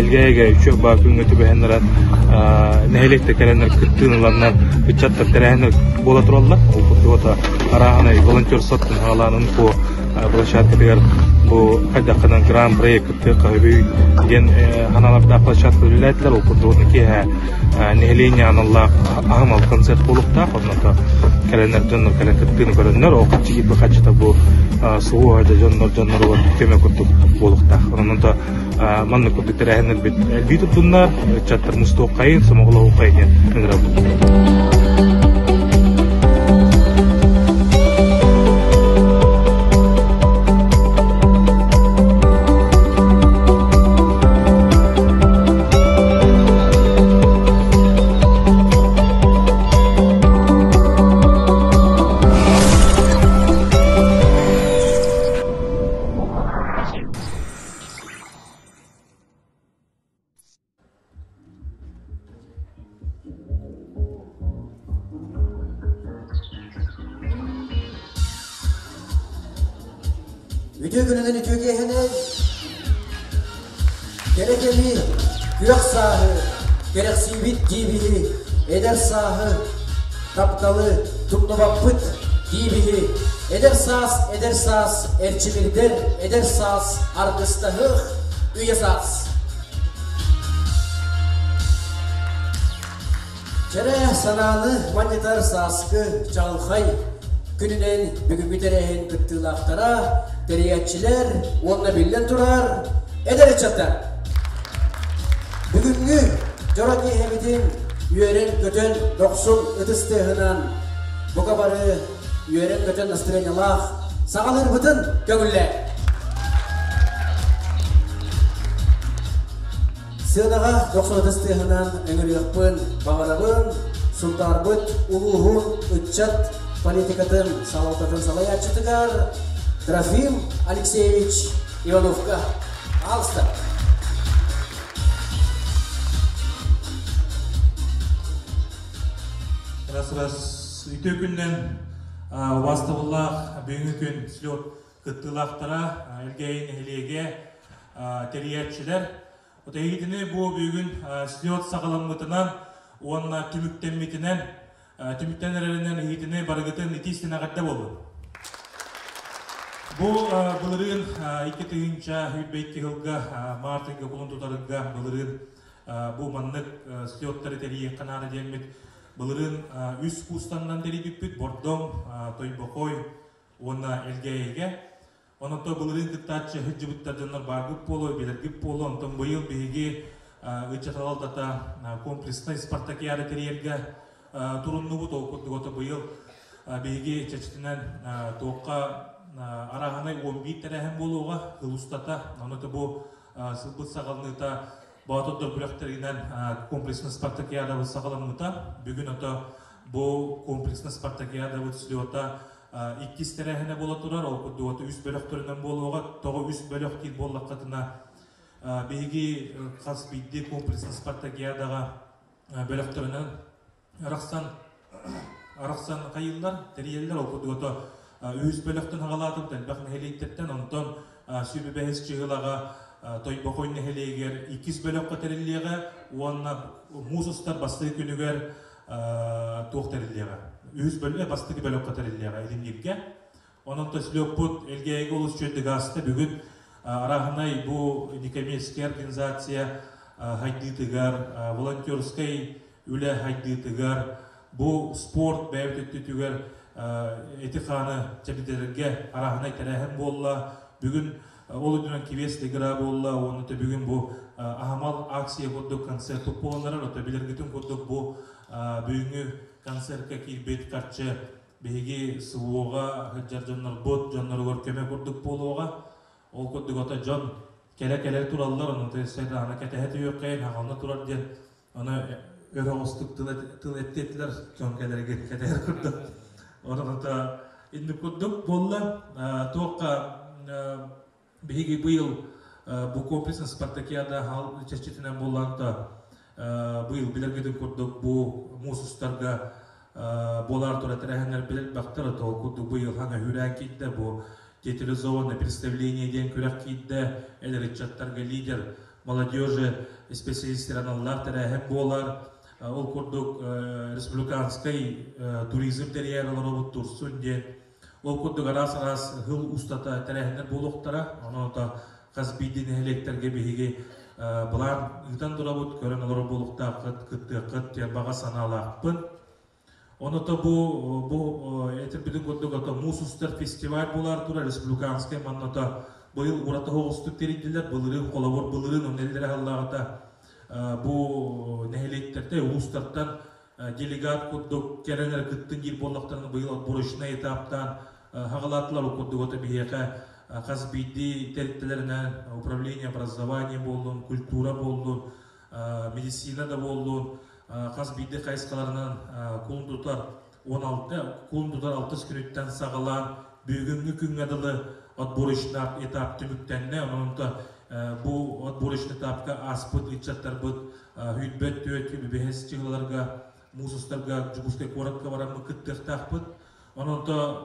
Элгээйигэ үчүгэй баа күҥҥэ түбэһэн нэһилиэктэр кэлэннэр кыттыыны ыланнар ыччаттар тэрээһинэ буола тураллар. Ол курдук ото арааһынай волонтерствоттан хаалаанын по площадкатыгар бу хайдаххынан гран проект кыттыахха сөбүй диэн ханаалардаах площадка үлэлээтилэр. Ол курдук киэһэ нэһилиэнньэ аналлаах аһымал концерт буолуохтаах. Онно кэлэннэр дьоннор кэлэн кыттыыны көрөннөр, ол хаччы киирбит хаччыта бу суһуоһа дьоннор дьонноругар көмө курдук буолуохтаах. Онон маннык курдук тэрээһиннэрбит элбии турдуннар, ыччаттар мустуоххайын, сомоҕолоһуоххайын диэн ыҥырабыт. Үтүө күнүнэн үтүө киэһэнэн кэрэ кэми, күөх сааһы, кэрэхсиибит диибиһи, эдэр сааһы, тапталы тумнубаппыт диибиһи, эдэр саас, эдэр саас, эрчимирдэр, эдэр саас, аргыстаһыах, үйэ саас. Кэрэ санааны манньытар сааскы чаҕылхай күнүнэн бүгүҥҥү тэрээһин кыттыылаахтара, тэрийээччилэр уонна биллэн турар эдэр ыччаттар. Бүгүҥҥү дьоро киэһэбитин үөрэн-көтөн дохсун ытыс тыаһынан бука бары үөрэн-көтөн настырыанньалаах саҕалыырбытын көҥүллээ. Сыанаҕа дохсун ытыс тыаһынан ыҥырыахпын баҕарабын. Сунтаарбыт улууһун ыччат политикатын салалтатын салайааччытыгар Трофим Алексеевич Ивановка. Аалыста. Раз-раз үтүө күннэн убаастабыллаах бүгүҥҥү күн слет кыттыылаахтара Элгээйи нэһилиэгэ тэрийээччилэр Эһигитини бу бүгүн слет саҕаламмытынан уонна түмүктэммитинэн түмүктэн эрэринэн эһигитини барыгытын итии эҕэрдэ буоллун. Бу былырыын 2022 сылга март ыйга кулун тутарга былырыын бу маннык слеттары тэрийиэххэ наада диэммит былырыын үс куустаннан тэрийбиппит Бордоҥ, Тойбохой уонна Элгээйигэ. Онон былырыын кыттааччы сылдьыбыттар дьоннор бааргыт буолуо, билэргит буолуо. Онтон быйыл биһиги ыччат салалтата комплекснай спартакиада тэрийэргэ туруннубут. Ол курдук ото быйыл биһиги чэчитинэн туохха арааһынай 11 тэрээһин буолуоҕа сыл устата. Ону бу сылбыт саҕаланыыта Боотурдар күрэхтэринэн комплекснай спартакиадабыт саҕаламмыта. Бүгүн ото бу комплекснай спартакиадабыт слета иккис тэрээһинэ буола турар. Ол курдук үс бөлөхтөрүнэн буолуоҕа. Тоҕо үс бөлөх диир буоллаххытына, биһиги хас биирдии комплекснай спартакиадаҕа бөлөхтөрүнэн арахсан арахсан хайыыллар, тэрийэллэр. Ол курдук үһүс бөлөхтөн хаҕалаатыбыт элбэх нэһилиэктэртэн, онтон сүбэбэһис чыһылаҕа Тойбохой нэһилиэгэр иккис бөлөххө тэриллиэҕэ уонна муус устар бастакы күнүгэр туох тэриллиэҕэ. Үһүс бөлүө бастакы бөлөххө тэриллиэҕэ Илимнииргэ. Онон слеппут Элгээйигэ олус үчүгэйдик ааста. Бүгүн арааһынай бу некоммерческай организация хайдыытыгар, волонтерскай үлэ хайдыытыгар, бу спорт бэйэбит өттүтүгэр эти-хааны чэбдитэргэ арааһынай тэрээһин буолла. Бүгүн ол үрдүнэн квест игра буолла уонна бүгүн бу аһамал акция курдук концерт буоланнарар ото билэргитин курдук бу бүгүҥҥү концертка киирбит харчы биһиги СВО-ҕа сылдьар дьоннорбут дьонноругар көмө курдук буолуоҕа. Ол курдук ото дьон кэлэ-кэлэ тураллар, онон сайдаана кэтэһэ түһүөххэйин, хаҕална турар диэн Аны өр оҕустук тыл, тыл эттиэтилэр, дьон кэлэригэр кэтэһэр курдук. Онон инник курдук буолла. Туохха биһиги быйыл бу комплекс спартакиада чэрчитинэн буоллаанта быйыл билэргитин курдук бу муус устарга буолар тура тэрээһиннэр билбэхтэр ол курдук быйыл хаҥа үүрээн киирдэ бу театрализованное представление диэн күрэх киирдэ эдэр ыччаттарга лидер. молодежи специалистер аналлаах тэрээһин буолар. Ол курдук республиканскай туризм тэрийэр олоробут турсун диэн. Ол курдук араас-араас сыл устата тэрээһиннэр буолуохтара. Онон хас биирдии нэһилиэктэргэ биһиги былаан ыытан турабыт, көрөн олорор буолуохтааххыт, кыттыаххыт диэн баҕа санаалаахпын. Оното бу этирбитин курдук ото муус устар фестиваль буолар тура республиканскай манната быйыл ураты оҕустук тэрийдилэр. Былырыын холобур былырыын оннеллere халлаҕата бу нэһилиэктэртэ улуустартан делегат курдук кэлэн эрэ кыттын диир буоллахтарына быйыл отборочнай этаптаан хаҕалаатылар. Ол курдук ото биһиэхэ хас биирдии тэрилтэлэринэн управление образования буоллун, культура буоллун, медицина да буоллун, хас биирдии хайысхаларынан кулун тутар 16 кулун тутар алтыс күнүттэн саҕалаан бүгүҥҥү күҥҥэ дылы отборочный этап түмүктэннэ. Онон бу отборочный этапка ааспыт ыччаттарбыт Хүйтбэт түөт бэһэс чыһыларга муус устарга Дьокуускай куоракка бараммыт кыттыахтаахпыт. Онон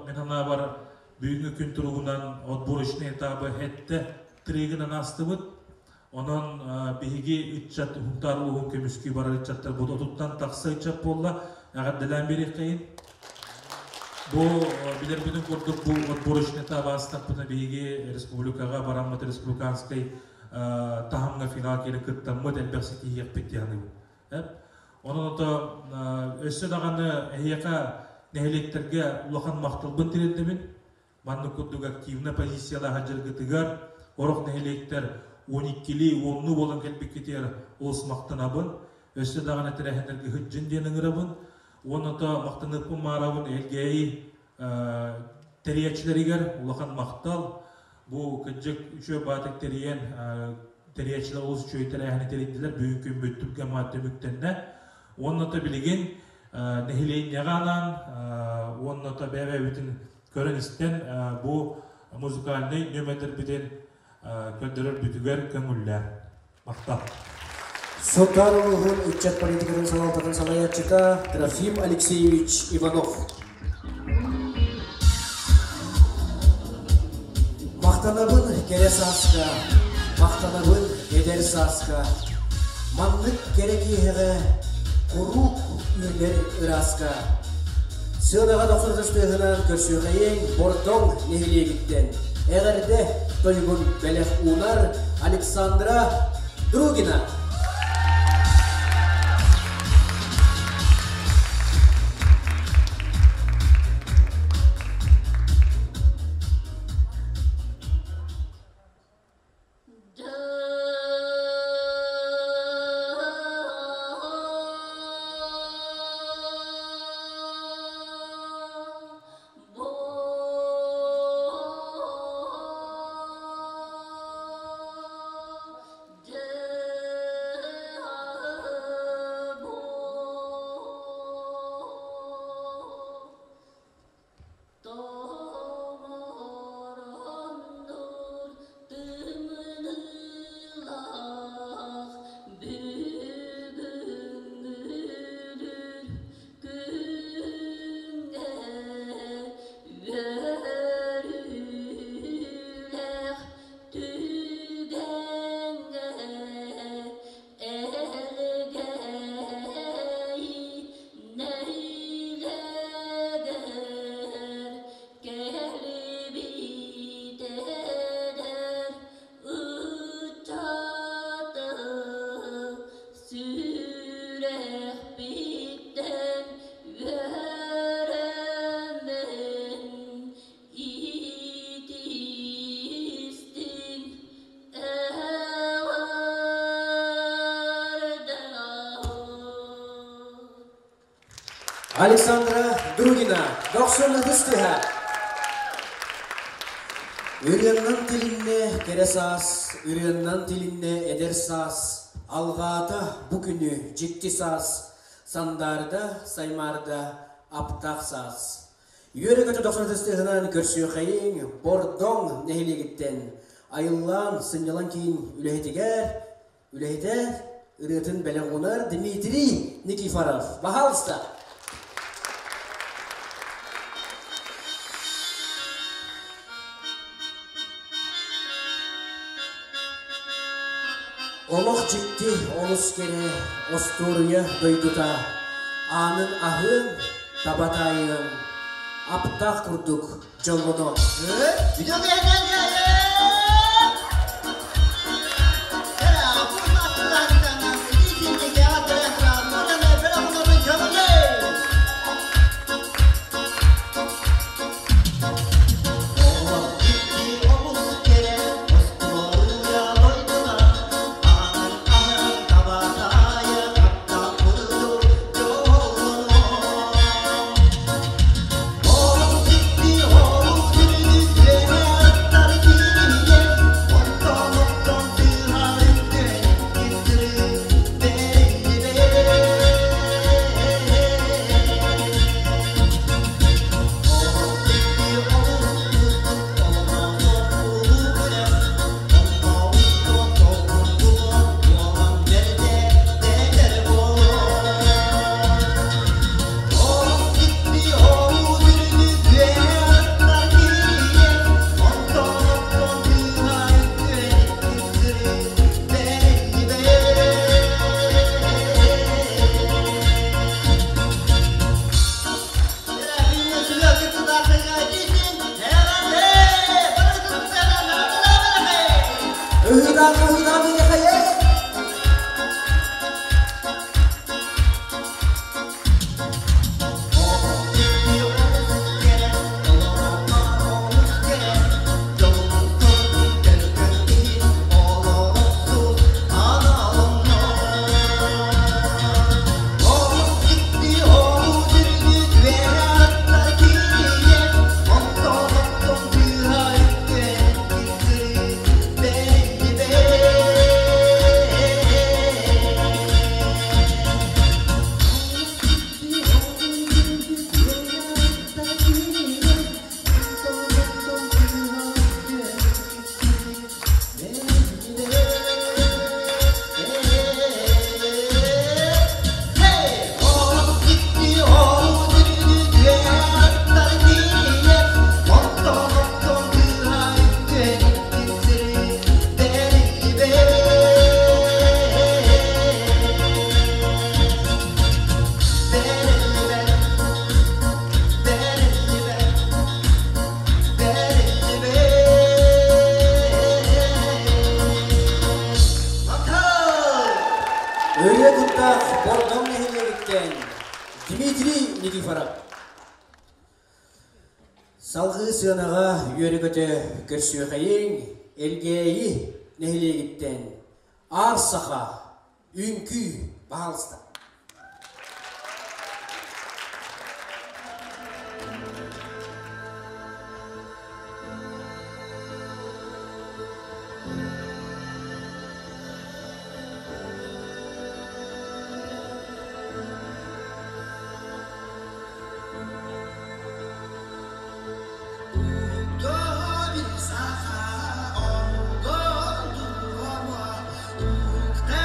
мин санаабар бүгүҥҥү күн туругунан отборочный этабы хэттэ трегынан аастыбыт. Онон биһиги ыччат Сунтаар улууһун көмүскүү барар ыччаттарбыт отуттан тахса ыччат буолла. Эҕэрдэлээн биэриэххэйин. Бу билэрбитин курдук бу отборочный этап аастахпытына биһиги республикаҕа бараммыт республиканскай таһымҥа финал кэлин кыттаммыт элбэх ситиһиэхпит диэн Онон ото өссө даҕаны эһиэхэ нэһилиэктэргэ улахан махталбын тириэрдэбин. Маннык курдук активно позициялаах дьаргытыгар орох нэһилиэктэр 12-ли, 10-ну буолан кэлбиккитигэр олус махтанабын. Өссө даҕаны тэрээһиннэргэ сылдьын диэн ыҥырабын. Уонна то махтаныппын маарабын Элгээйи тэрийээччилэригэр улахан махтал. Бу кырдьык үчүгэй баатык тэрийэн тэрийээччилэр олус үчүгэй тэрээһини тэрийдилэр. Бүгүн күммүт түргэн түмүктэннэ. Уонна то билигин нэһилиэнньэҕэ анаан уонна то бэйэ-бэйэбитин көрөн-истэн бу музыкальнай нүөмэрдэрбитин көрдөрөрбүтүгэр көҥүллээх. Махтал. Сунтаар улууһун ыччат политикатын салалтатын салайааччыта Трофим Алексеевич Иванов. Махтанабын кэрэ сааска, махтанабын эдэр сааска. Маннык кэрэ киэһэҕэ куруук үүнэр ырааска. Сыанаҕа тохсор тыаһынан көрсүөхэйиҥ Бордоҥ нэһилиэгиттэн эҕэрдэ тойугун бэлэх уунар Александра Другина. Александра Другина, Дохсун ытыс тыһа. Ырыаннан тилиннэ кэрэ саас, ырыаннан тилиннэ эдэр саас, алҕаата бу күнү дьикти саас, сандаарда, саймаарда аптаах саас. Үөрэ-көтө дохсун ытыс тыаһынан көрсүөххэйиҥ Бордоҥ нэһилиэгиттэн айыллаан сынньалаҥ киин үлэһитигэр үлэһитэ ырыатын бэлэх уунар Дмитрий Никифоров. Пожалуйста. Олох дьикти олус кэрэ остуоруйа дойдута, аанын аһыаҥ, таба таайыаҥ, аптаах курдук дьоллоно. Өрө куттаах Бордоҥ нэһилиэгиттэн Дмитрий Никифоров. Салгыы сыанаҕа үөрэ-көтө көрсүөхэйиҥ Элгээйи нэһилиэгиттэн Аар Саха үҥкүү баһаалыста. Укта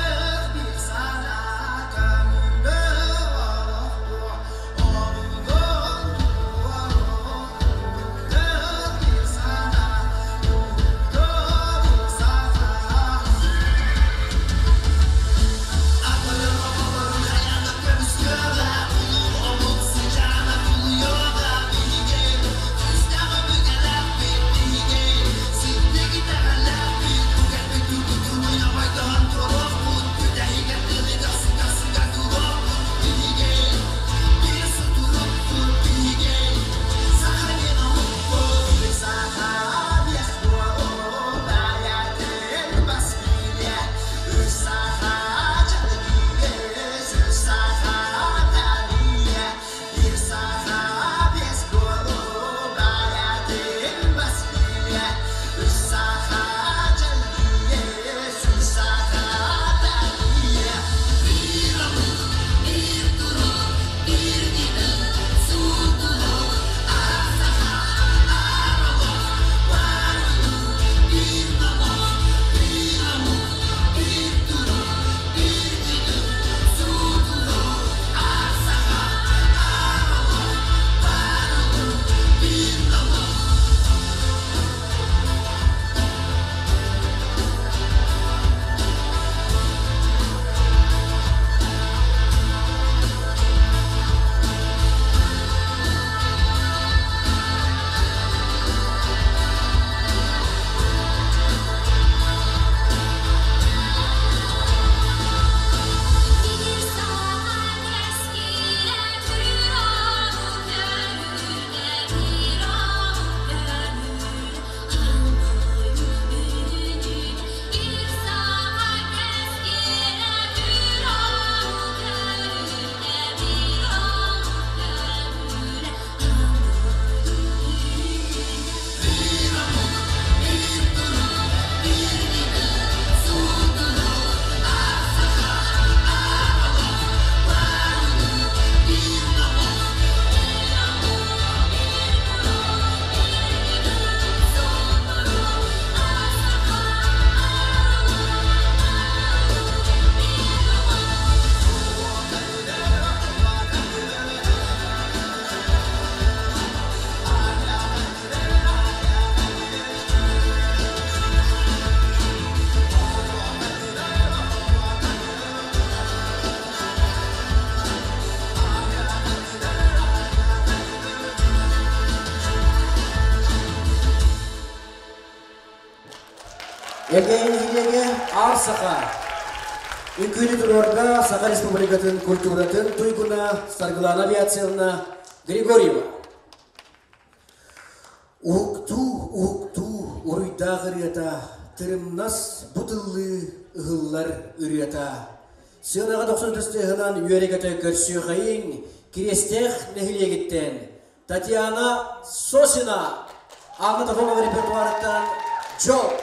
Элгээйи нэһилиэгэ Аар Саха үҥкүүнү туруорда Саха Республикатын культуратын туйгуна Саргылана Авиациевна Григорьева. Уһуктуу, уһуктуу уруйдаах ырыата, тырымнас бутыллыы ыһыллар ырыата. Сыанаҕа дохсун тыстыаһынан үөрэ-көтө көрсүөхэйиҥ Кириэстээх нэһилиэгиттэн Татьяна Сосина, Анна Тахомова репертуарыттан Дьол.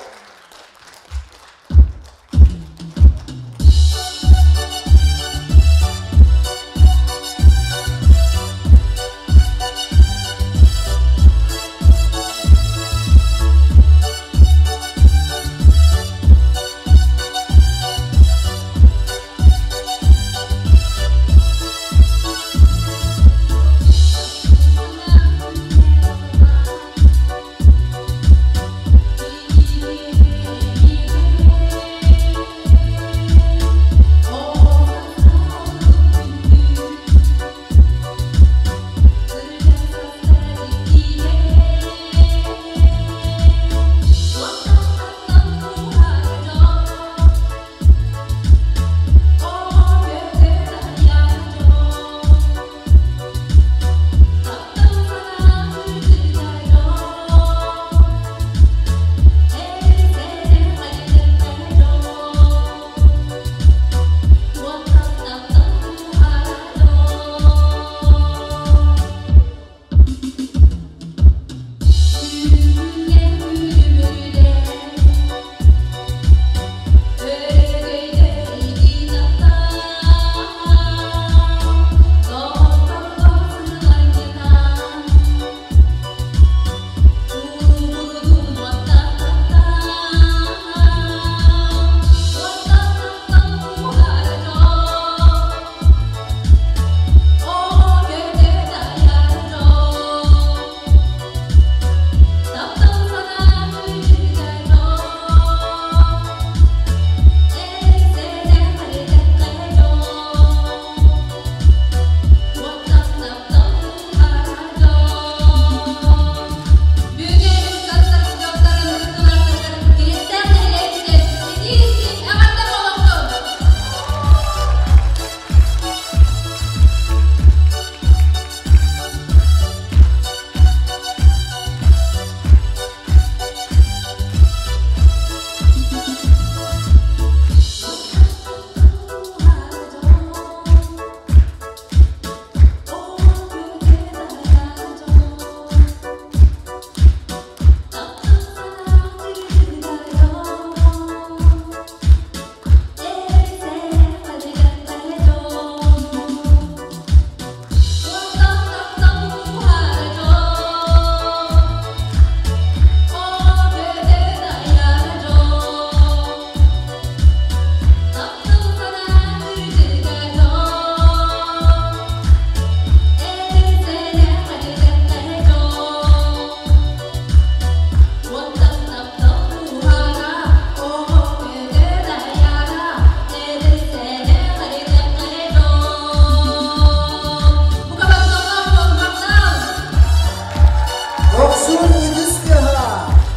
Дохсун үгүс тыаһа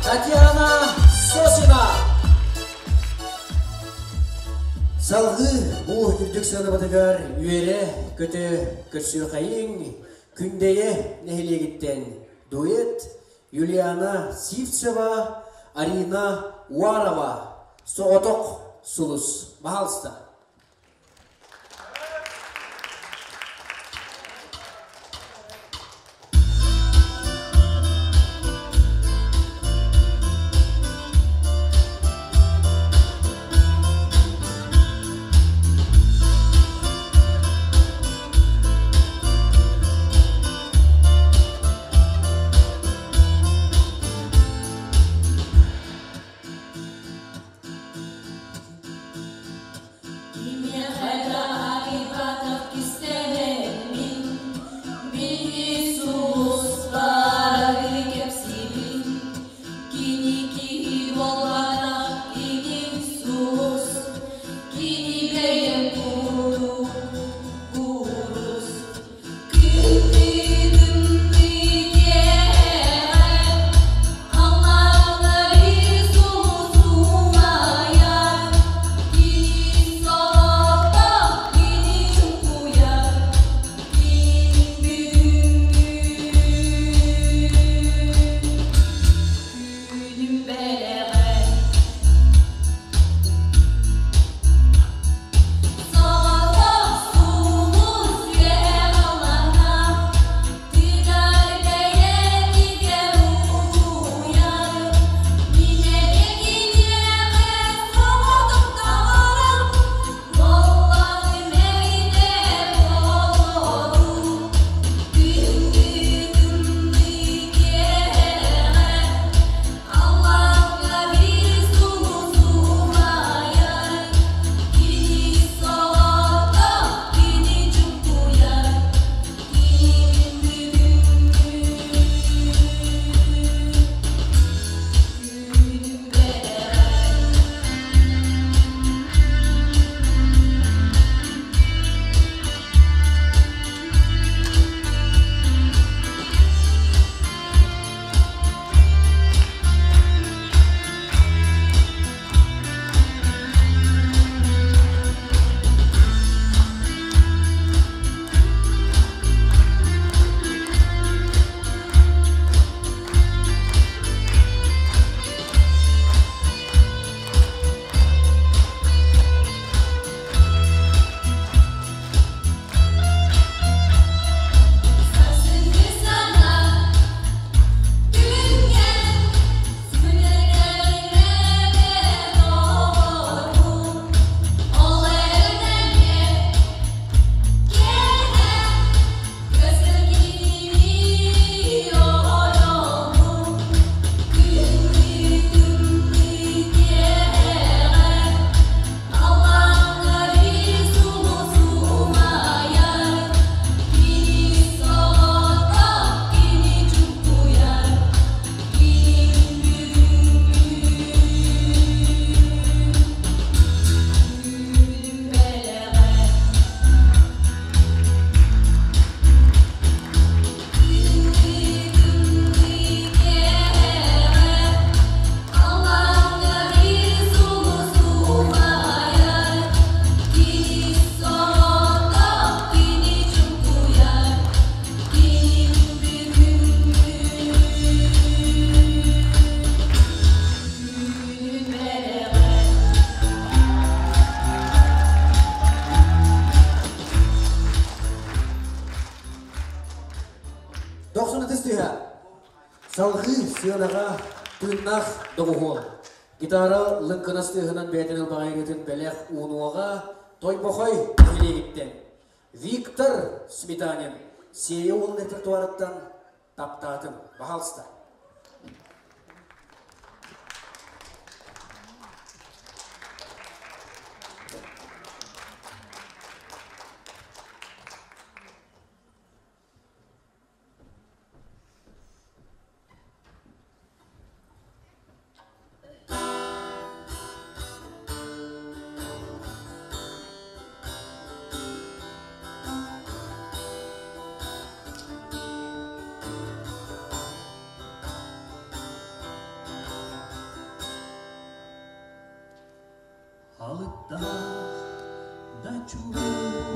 Татьяна Сосина. Салгыы бу үрдүк сыанабытыгар үөрэ-көтө көрсүөхэйиҥ Күндэйэ нэһилиэгиттэн дуэт Юлиана Сивцева, Арина Уарова, Соҕотох сулус. Пожалуйста. Салҕыы сыанаҕа тыыннаах доҕуһуол. Гитара лыҥкынас тыаһынан бэйэтин ылбаҕайыгытын бэлэх уунуоҕа Тойбохой нэһилиэгиттэн Виктор Сметанин Сиэйэ уолун репертуарыттан таптаатым. Пожалуйста. Алыптаах да чулуу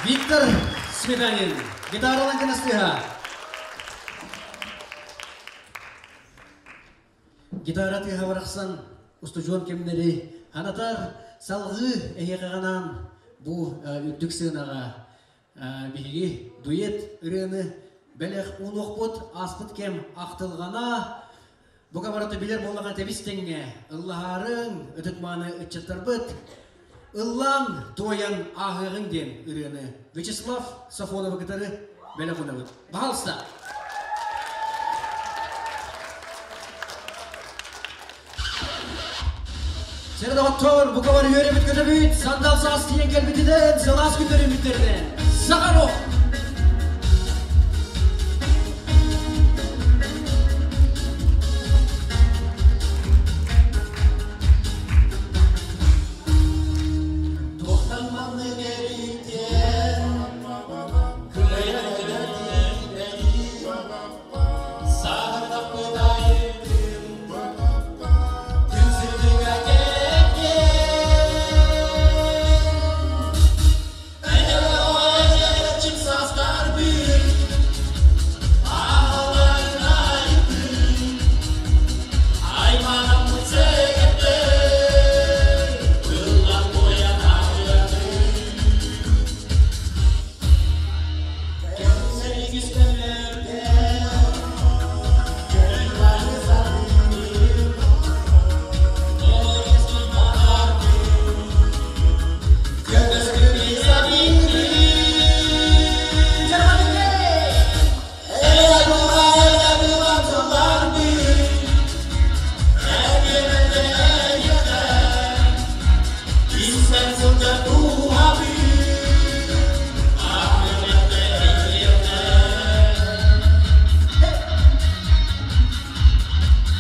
Виктор Сметанин. Гитара лыҥкынас тыаһа. Гитара тыаһа барахсан устудьуон кэмнэри ханатар, салгыы эһиэхэ анаан бу үрдүк сыанаҕа биһиги дуэт ырыаны бэлэх уунуохпут. Ааспыт кэм ахтылҕана бука барыта билэр буоллаҕына тэбис тэҥҥэ ыллаһаарыҥ, ытык-мааны ыччаттарбыт, ыллаан, туойан ааһыаҕыҥ диэн ырыаны Вячеслав Сафоновы кытары бэлэх уунабыт. Пожалуйста! Сэрэ доҕоттоор, бука бары үөрэбит көтөбүт, сандал саас тиийэн кэлбитинэн, сылаас күннэр үүммүттэринэн. Сахаров! Туохтан маннык эрийтэн кыайан кэлэрдиибэтий сааһырдахпыт айытын күн сырдыга кэккэн Эдэр саастарбыт ааларын айытын айманаммыт сэгэттэр ыллан туойан аһыатын кэмсэригис көннөргө көрөн бары саныыр олорустун баҕардым көмөскү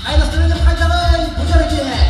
Айластырыным хайдаҕай, бу дьоро киэһэ!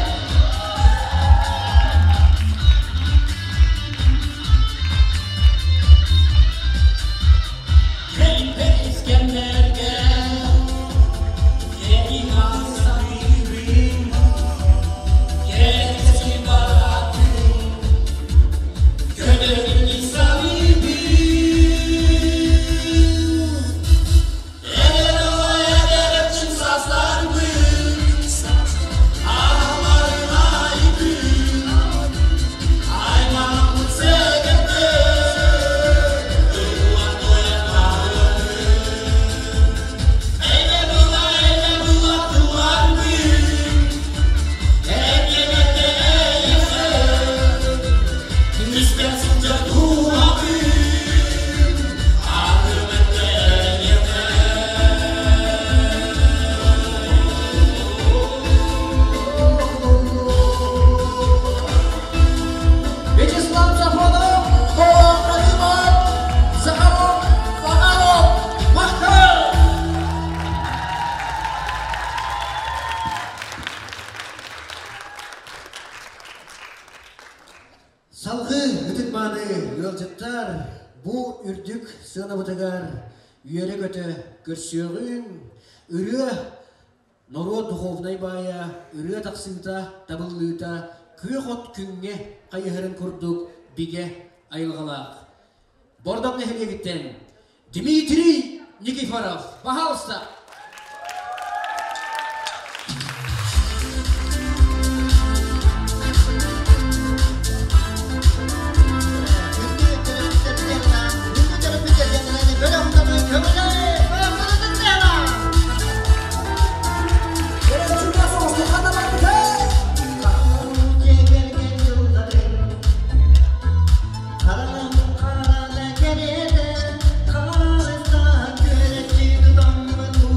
Вячеслав Сафонов, Каримов, Захаров, Захаров, Махтал! Салгыы ытык-мааны ыалдьыттар, бу үрдүк сыанабытыгар үөрэ-көтө көрсүөҕүҥ, ырыа норуот духовнай баайа, ырыа тахсыыта, табыллыыта күөх от күҥҥэ хайыһарын курдук бигэ айылҕалаах. Бордоҥ нэһилиэгиттэн Дмитрий Никифоров, пожалуйста! Хараҥ хара кэриэтэ, харыстаах күөрэччи тутаммын.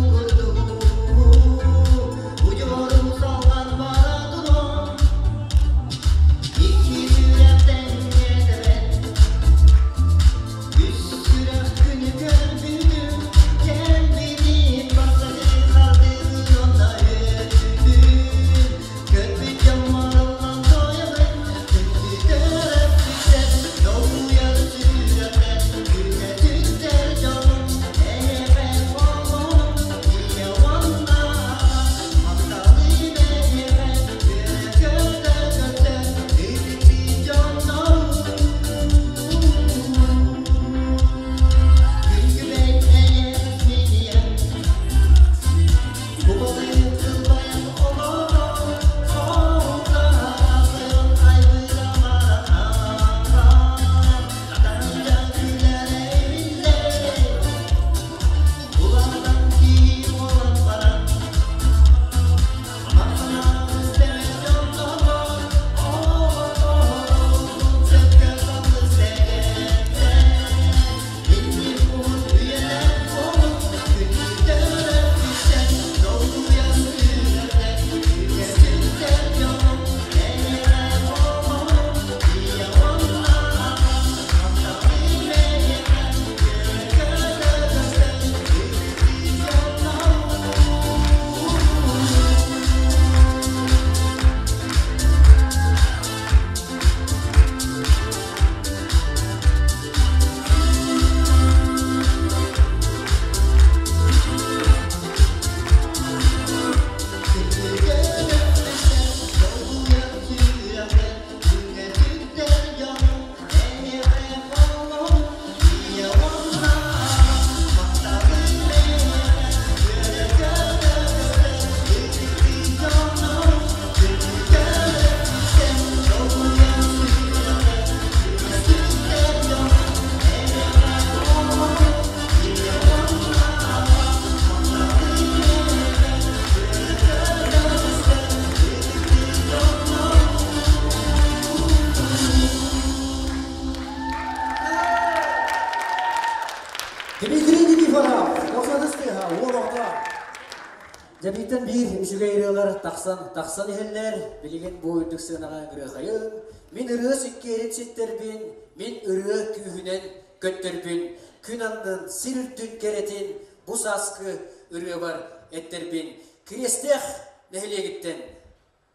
Дьэ, биир үчүгэй ырыалар тахсан тахсан иһэллэр. Билигин бу үрдүк сыанаҕа ырыахайын. Мин ырыа сиккиэрин ситтэрбин, мин ырыа күүһүнэн көттөрбүн, күн аннын, сир үрдүн кэрэтин бу сааскы ырыабар эттэрбин. Кириэстээх нэһилиэгиттэн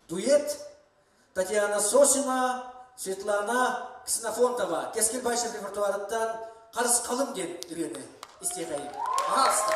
дуэт Татьяна Сосина, Светлана Ксенофонтова Кэскил Баишев репертуарыттан «Харысхалым» диэн ырыаны истиэхэйин. Пожалуйста.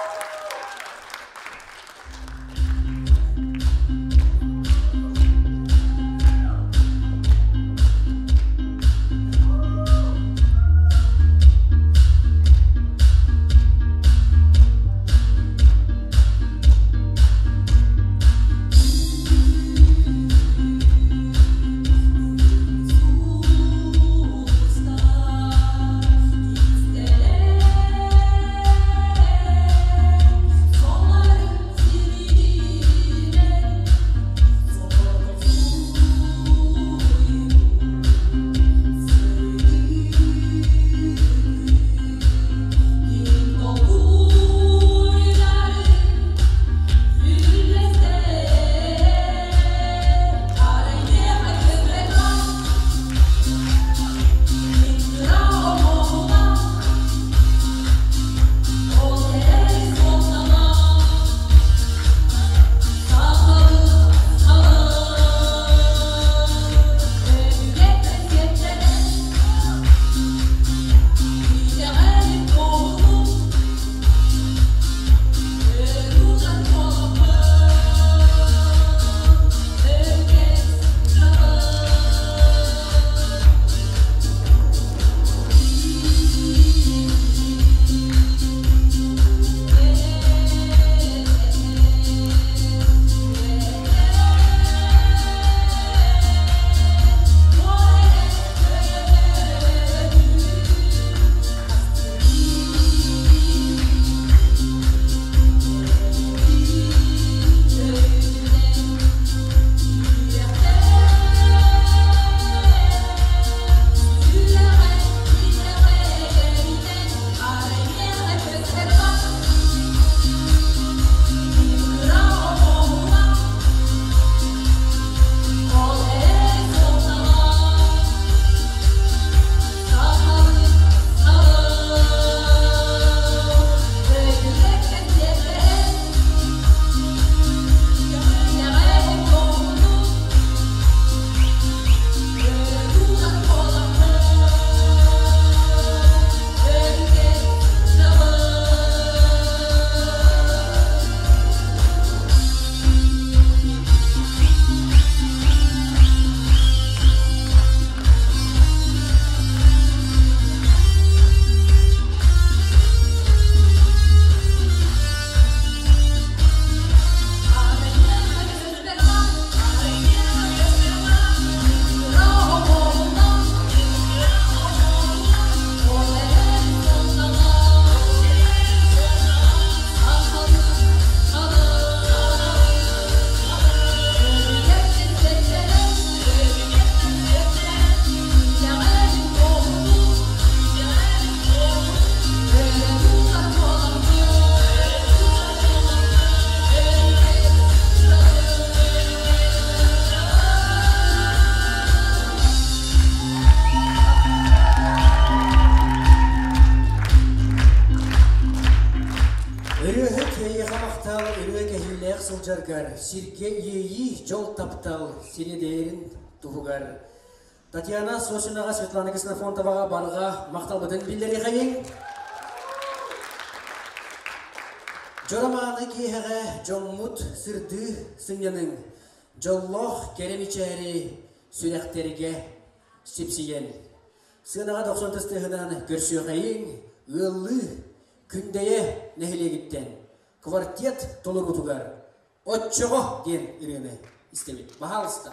Ырыаһыт эйиэхэ махтал, ырыа кэһиилээх сылдьаргар, сиргэ иэйии, дьол таптал сириэдэрин туһугар. Татьяна Сосинаҕа, Светлана Ксенофонтоваҕа барҕа махталбытын биллэриэхэйиҥ. Дьоромааны киэһэҕэ дьоммут сырдыы сынньаныҥ, дьоллоох кэрэ мичээри сүрэхтэргэ сипсийэн. Сыанаҕа 90 тыстыһынан көрсүөхэйиҥ, ыаллыы Күндэйэ нэһилиэгиттэн квартет толоруутугар «Оччоҕо» диэн ырыаны истэбит. Баһаалыста.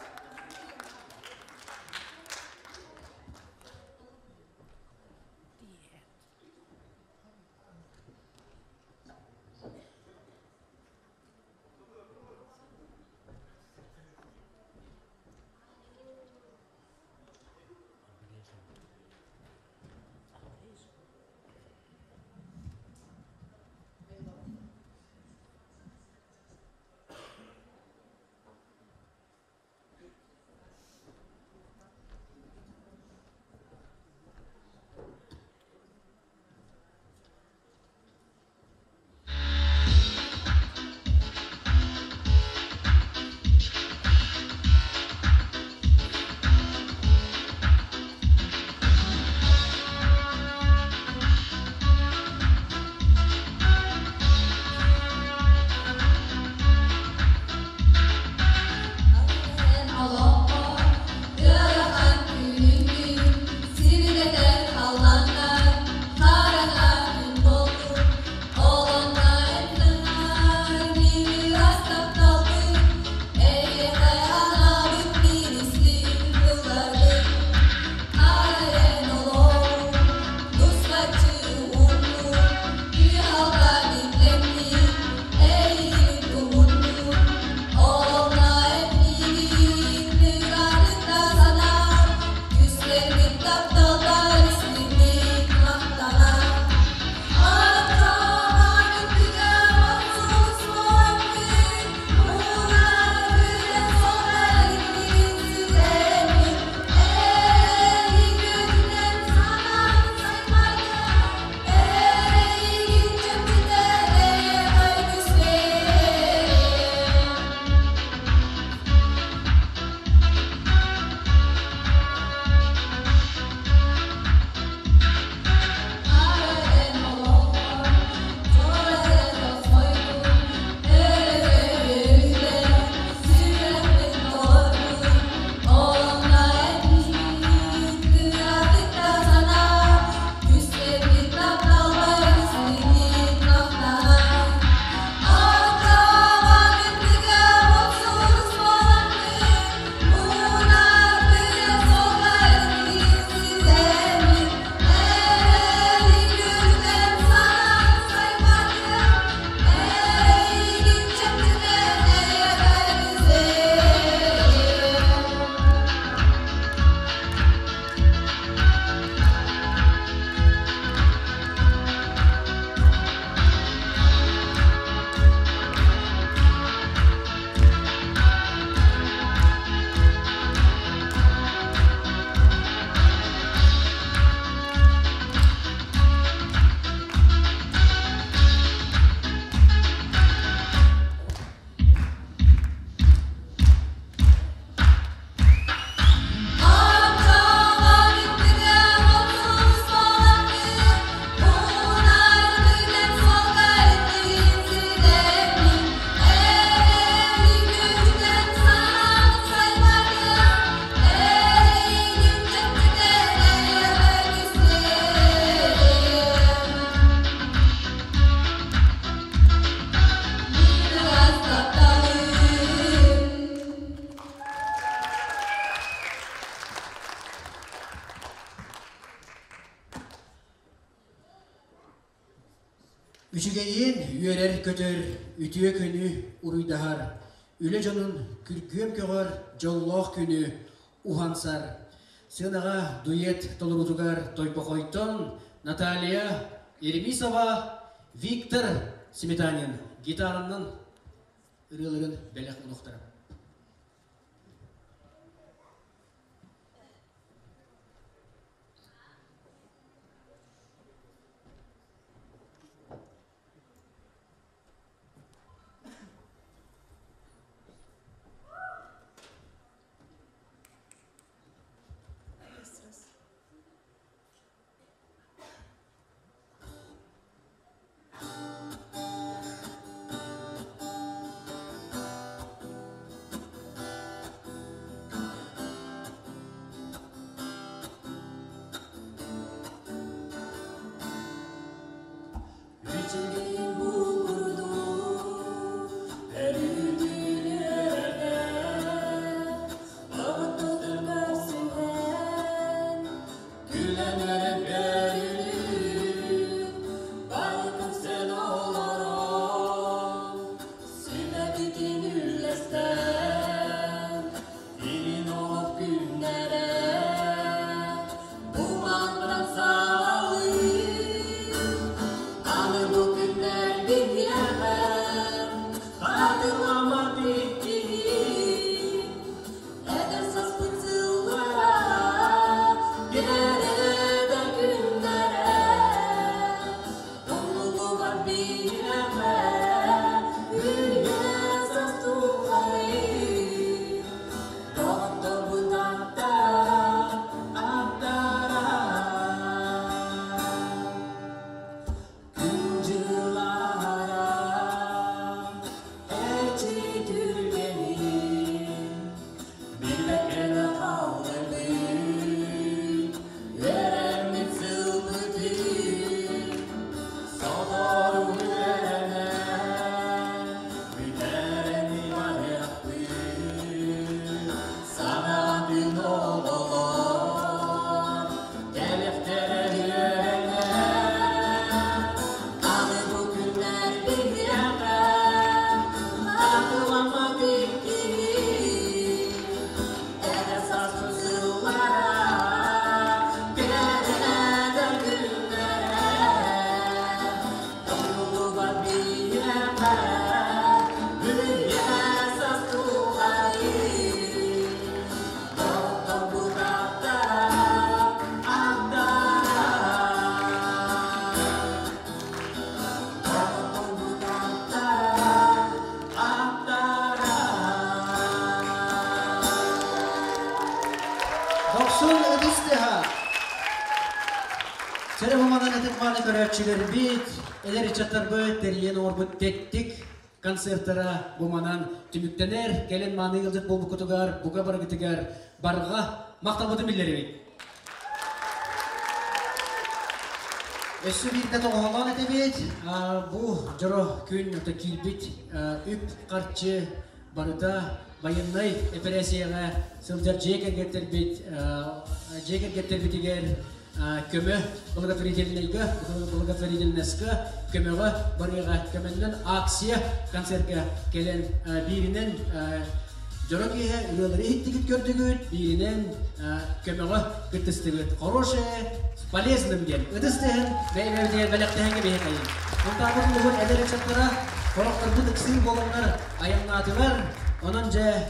Үчүгэйиэн үөрэр-көтөр, үтүө күнү уруйдаһар, үлэ дьонун күргүөм көҕөр дьоллоох күнү уһансар. Сыанаҕа дуэт толоруутугар Тойбохойтон Наталья Еремисова, Виктор Сметанин гитаранан ырыаларын бэлэх уунуохтара. Үчүгэй бу курдук өрүүтүн үөрэнэ, доҕотторун көрсүһэн, күлэн эрэн көрүлүү, бары көрсөн олорон, сүбэбитин үллэстэн, Илин олох күннэрэ бу мантан саҕалыы, аны бу күннэр биһиэхэ хатыламмат иккиһи, эдэр саспыт сыллара, кэрэ да күннэрэ, умнуллубат биһиэхэ үйэ саас тухары. Доҕотторбут аттара, аттара. Күн дьыллара эчи түргэнин, билбэккэ да хаалларбыт, үөрэммит сылбытын, сотору үөрэнэн, бүтэрэн барыахпыт. Санаатын оҕолор, кэлиэхтэрэ үөрэнэн, аны бу күннэр биһиэхэ хатыламмат иккиһи, эдэр сааспыт сыллара, кэрэ да күннэрэ, умнуллубат биһиэхэ үйэ саас тухары. Доҕотторбут аттара, аттара. Доҕотторбут аттара, аттара. Дохсун ытыс тыаһа. Сэрэ буманан ытык-мааны көрөөччүлэрбит, эдэр ыччаттарбыт тэрийэн оҥорбут тэттик концертара буманан түмүктэнэр. Кэлин мааны ыалдьыт буолбуккутугар, бука барыгытыгар барҕа махталбытын биллэрэбит. Өссө биирдэ тоҕоһолоон этэбит, бу дьоро күн киирбит үп-харчы барыта байыаннай эпэрээссийэҕэ сылдьар дьиэ кэргэттэрбит дьиэ кэргэттэрбитигэр көмө благотворительнайга благотворительноска көмөҕө барыаҕа көмөннөн акция концертка кэлэн бииринэн дьоро киэһэ ырыалары иһиттигит көрдүгүт бииринэн көмөҕө кыттыстыгыт хорошее с полезным диэн ытыс тыаһын бэйэ-бэйэбитигэр бэлэхтэһэҥҥэ биһиэхэйин Сунтаарбыт улууһун эдэр ыччаттара сорохторбут ыксыыр буоланнар айаннаатылар. Онон дьэ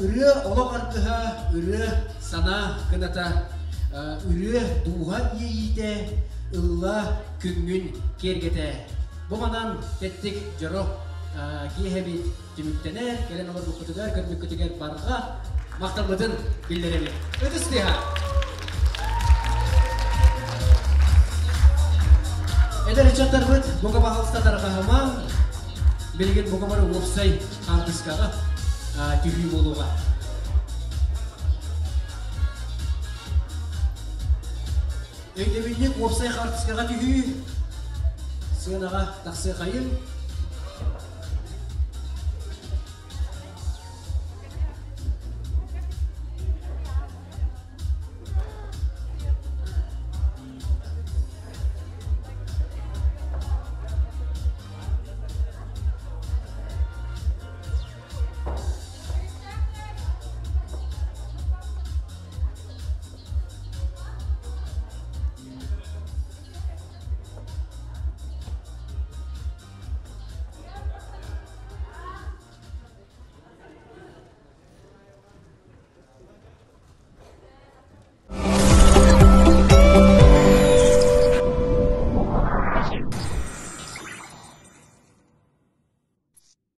ырыа олох аргыһа, ырыа санаа кыната, ырыа дууһа иэйиитэ, ылла күҥҥүн киэргэтэ. Бу манан тэттик дьоро киэһэбит түмүктэнэр, кэлэн олорбуккутугар, көрбүккүтүгэр барҕа махталбытын биллэрэбит. Ытыс тыаһа! Эдэр ыччаттарбыт бука баһалыста тарҕаһымаҥ, билигин бука бары уопсай хаартыскаҕа түһүү буолуоҕа. Өйдөбүнньүк уопсай хаартыскаҕа түһүү сыанаҕа тахсыахайын.